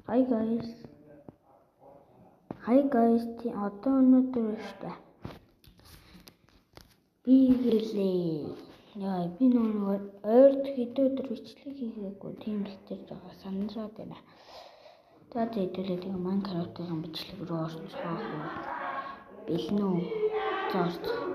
Hi guys. Hi guys. Одоо өнөөдөр штэ. Би гэлээ. Яа, би нөгөө ойрт хэдэн өдөр бичлэг хийгээгүй. Тийм л тэр жоо сандраад байна. За хэдүүлээ тэгээ Minecraft-ийн бичлэг рүү орцгоох уу? Бэлэн үү? За орцгоо.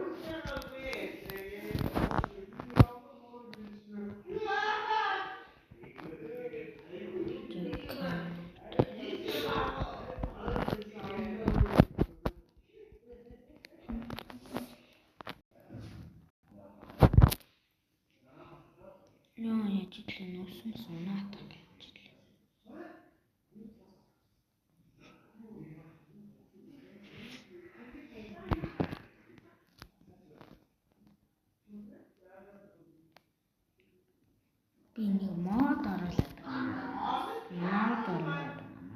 Яа, яаж идлээ нүүсэн сунаад гэж идлээ. Би нэг мод оруулаад байна. Мод оруулаад байна.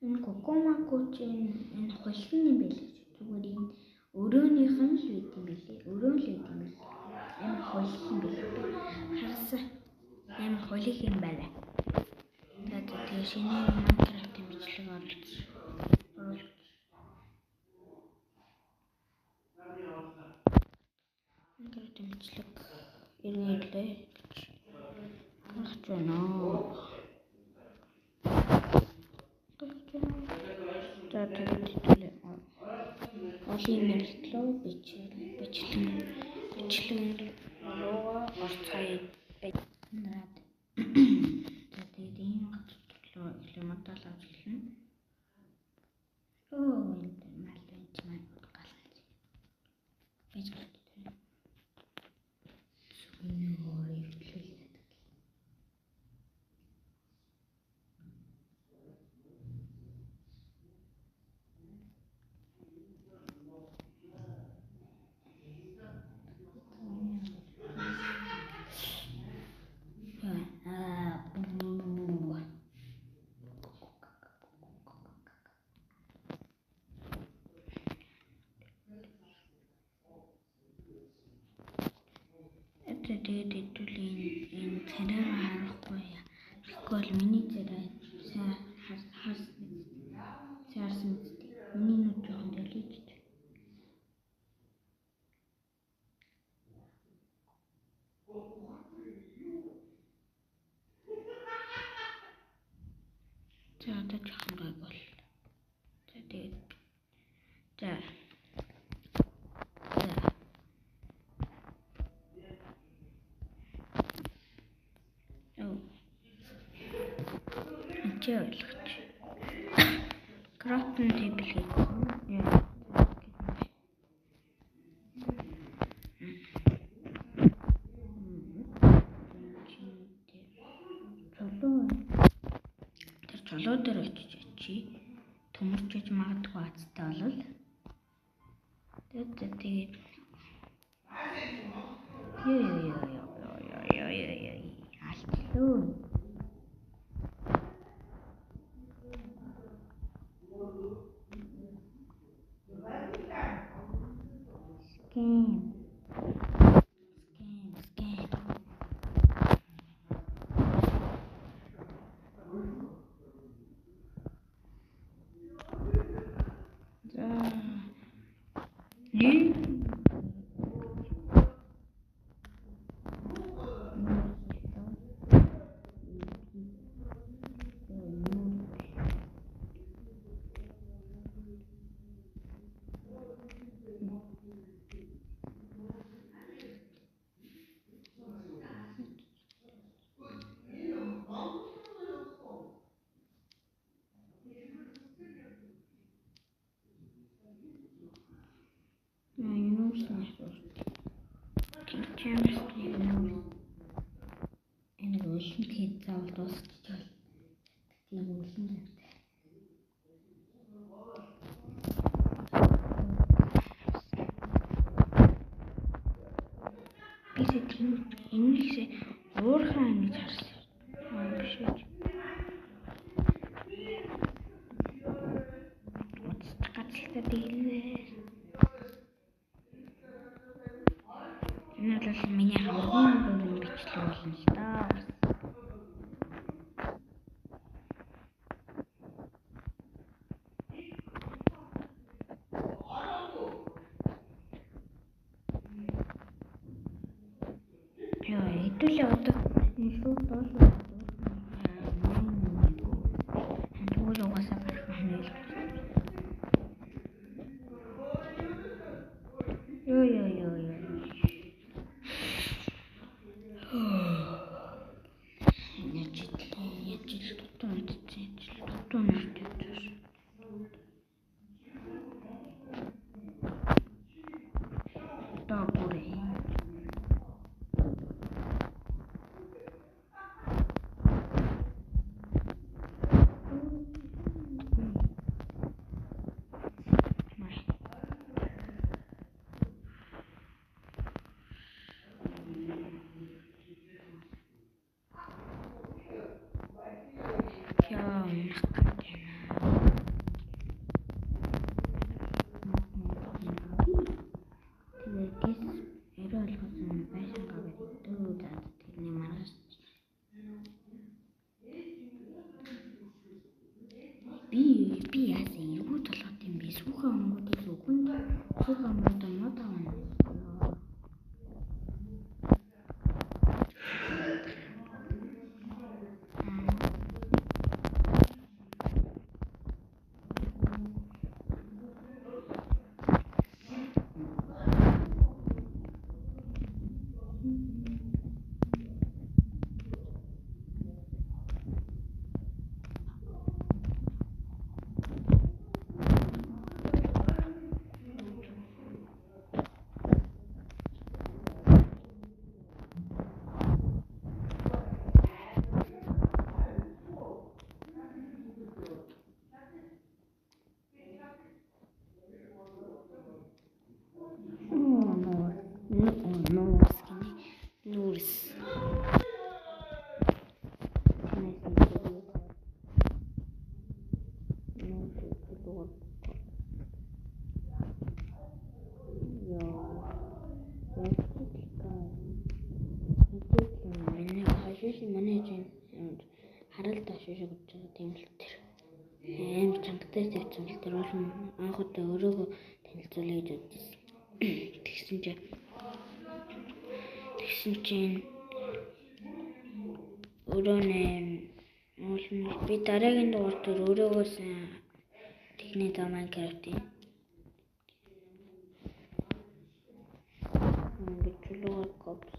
Энэ Кокомако чинь энэ хулигын юм байлээ. Зүгээр энэ өрөөнийх нь л байд юм билээ. Өрөөн л байд юм билээ. Амар хулиг юм билээ. Харсан. Амар хулиг юм байна. За тэгээ шинэ Minecraft-ын бичлэг оруулж. Minecraft-ын бичлэг иргэн ирлээ гэж гаргаж байна. За тэгээд хэдүүлээ. Олон мэрэгтлөө бичлэг руугаа орцгоё байна. За тэгээд ийм газар руу эхлээ модал авч эхэлнэ. Өө энэ мал энэ ч маань гална. Байж болтой. Зүгнээ өөрөө ивтлээ. Тэгээд хэдүүл энэ царайгаа харахгүй. Тэгэхгүй бол миний царай сайн харсан мэт. Миний нүд жоохон дэлгэж. За одоо жоохон гайг бол. За тэгээд за чи ойлгоч. Crafting table хийх. Чулуу. Тэр чулуу дээр очиж очие. Төмөрчөж магадгүй азтай болвол. Тэгээд ёо ёо ёо ёо ёо ёо алтлаа. Scam. Scam. За. Энэ үлэн хэд заавал дуусчих бол тийм үлэн тавтай. Би тийм энэ ихсээ уурхаа ингэж харсан. Аа биш үү. Уцтай гацалтай тэглээ. Энэ бол миний хамгийн түрүүний бичлэг болно л доо. Хэдүүлээ одоо энэ шууд доош тэгвэл угаасаа гарах нь ойлгож. Йоо. Яаж л дутуу мэдчихсэн. Дутуу мэдчихсэн. Одоо бүр би яасан эргүү толгойд юм бэ? Сүүхэн өнгөдөөс үхэнд сүүхэн өнгөдөө мод авна. Нүүрс. Харалт ашиг гэж байгаа тийм л тэр. Амар чангатай тавьсан л тэр бол анх удаа өөрөөгөө танилцуулъя гэж бодсон. Тэгсэн чинь өөрөө би дараагийн дугаар дээр өөрөөгөө сайн техник за Minecraft-ийн ингээд чулуугаар копс.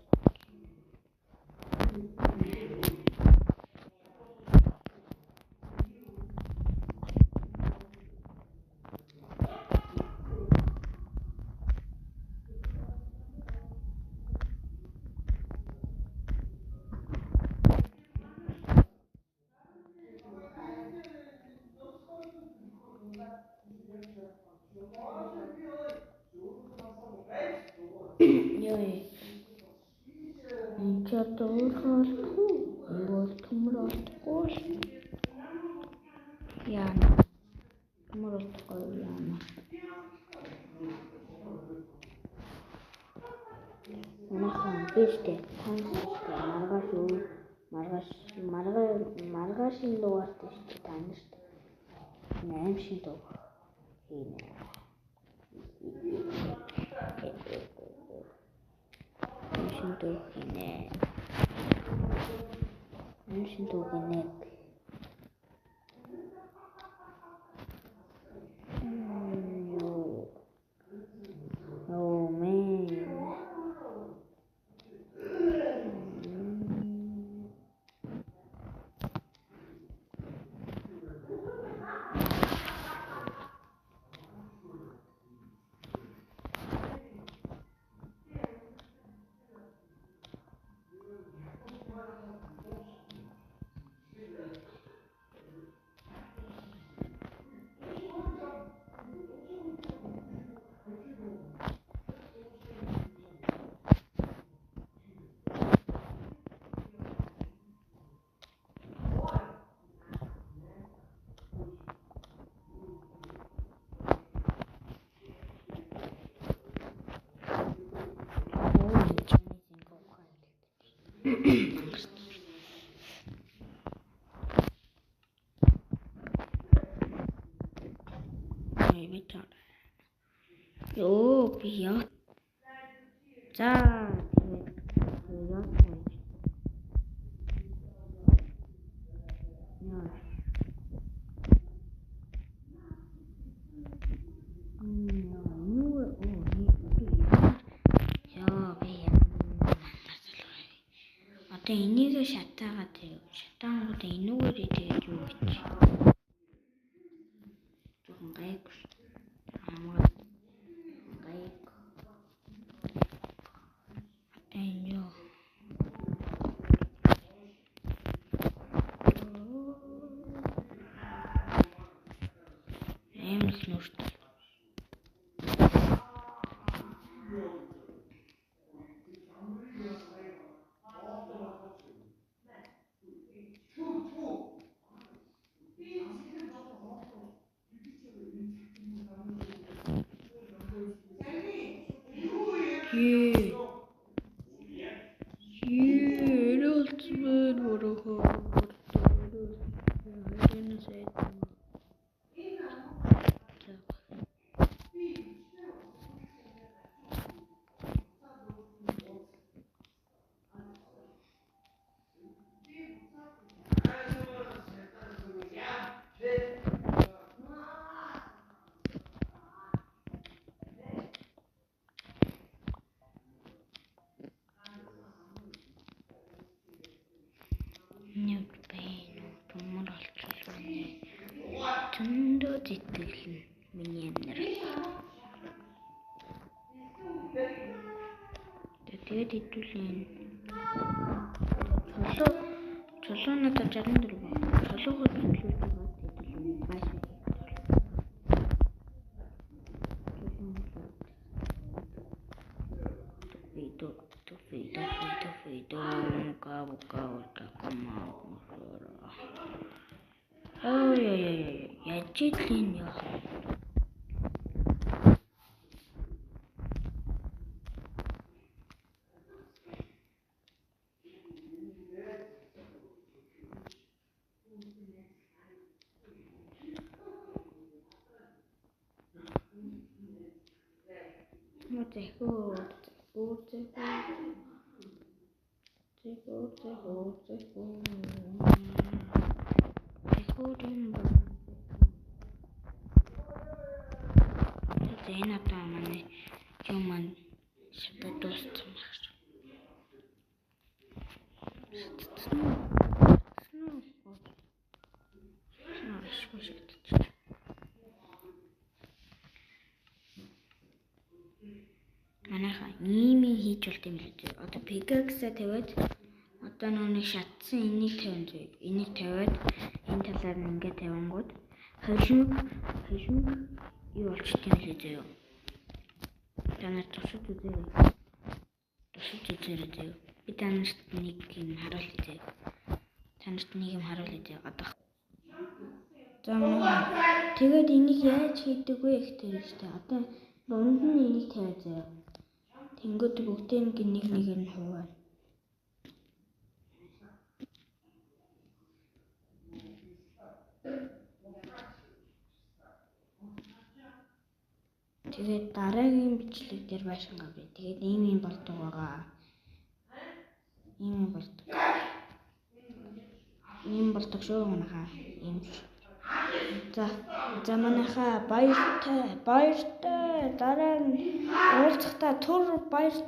Энд ч одоо өөрөө олдохгүй, бол төмөр олдохгүй л яана. Төмөр олдохгүй яана. Манайхан би штэ таньстай маргааш юу маргаашийн дугаартай штэ та нарт аим шиг дуу хийнэ. Аим шиг дуу хийнэ. Аим шиг дуу хийнэ. Oh man. Йоо би яа. За тэгээд яа. Одоо энийг шатаагаад шатаангууд энүүгээр тэгээд юу гэж. Жохон гайгүй шүү. Амар гайгүй. Одоо энэ юу? Амар л нүрт. Ее. Ее, өрөөлцмөр борохоо. Өрөөлцмөр сайд. За. Нэг байна уу? Тумар олчихвол миний зөндөө сэтгэл нь миний амьдрал. Тэгээд хэдүүлээ энэ чулуу надад 64 байна. Чулуугаар чулуулж байгаа хэдүүлээ маш их. Ой ой ой яаж л энэ яа. Захиу захиу захиу захиу захиу юм байна. За энэ одоо манай юм маань шатаад дууссан байх шүү. Шатсан уу? Шатсан уу? Ашгүй шатчих. Манайха ийм юм хийж болт юм л үү. Одоо pickaxe тавиад одоо нүг шатсан энийг тавина зөө. Энийг тавиад энэ талаар нь ингээд тавингууд холимог юу болчт юм лээ зөө. Та нар туршиж үзээрэй. Туршиж үзээрэй зөө. Би та нарт нэг юм харуулъя зөө. Та нарт нэг юм харуулъя зөө. Одоо. За манайха тэгээд энийг яаж хийдэг вэ гэхээр шүү дээ. Одоо дунд нь энийг тавиа зөө. Тэнгүүд бүгдээ нэг нэгээр нь хуваана. Тэгээд дараагийн бичлэг дээр байшин авъя. Тэгээд ийм юм болдог байгаа. Ийм юм болдог. Ийм болдог шүү манайхаа. Ийм л. За манайхаа баяртай. Баяртай. Дараа нь уулзахдаа түр баяртай.